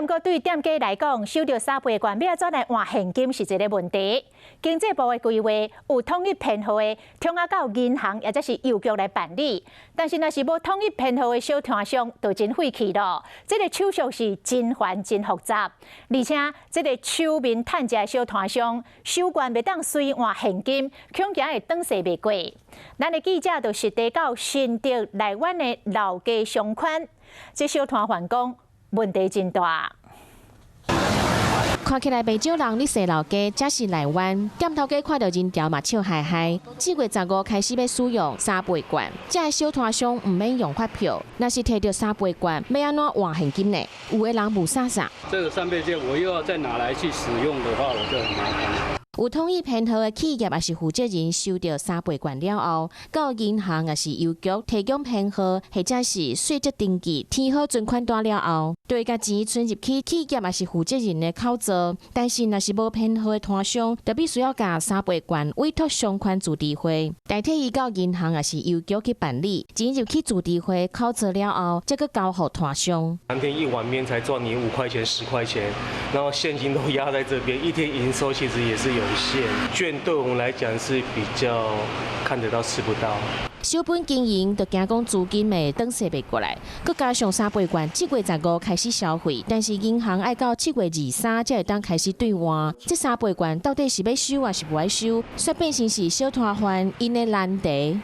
毋過對店家來講，收著三倍券欲按怎來換現金是一個問題。經濟部的規劃有統一編號的，通啊到銀行抑者是郵局來辦理。但是若是無統一編號的小攤商，就真費氣囉。這個手續是真煩真複雜，而且這個手面趁食的小攤商，收券袂當隨換現金，恐驚會轉勢袂過。咱的記者就實地到新竹內灣的老街商圈，這小攤販講問題真大。看起來袂少人咧踅老街，這是內灣店頭家看著人潮嘛笑嗨嗨。這月15開始欲使用三倍券，這个小攤商毋免用發票，若是提著三倍券，欲按怎換現金呢？有的人霧煞煞。這個三倍券我又要再拿來去使用的話，我就很麻煩。有統一編號的企業抑是負責人收著三倍券了後，到銀行抑是郵局提供編號，或者是稅籍登記填好存款單了後，就會共錢存入去企業抑是負責人的口座。但是若是無編號的攤商，就必須要共三倍券委託商圈自治會，代替伊到銀行抑是郵局去辦理，錢入去自治會口座了後，才閣交予攤商。當天一碗麵才賺你5塊錢、10塊錢，然後現金都壓在這邊，一天營收其實也是有限。券對我們來講是比較看得到吃不到。小本經營就驚講資金會轉勢袂過來，閣加上三倍券這月15開始消費，但是銀行愛到7月23才會當開始兌換。這三倍券到底是欲收抑是無愛收，煞變成是小攤販𪜶的難題。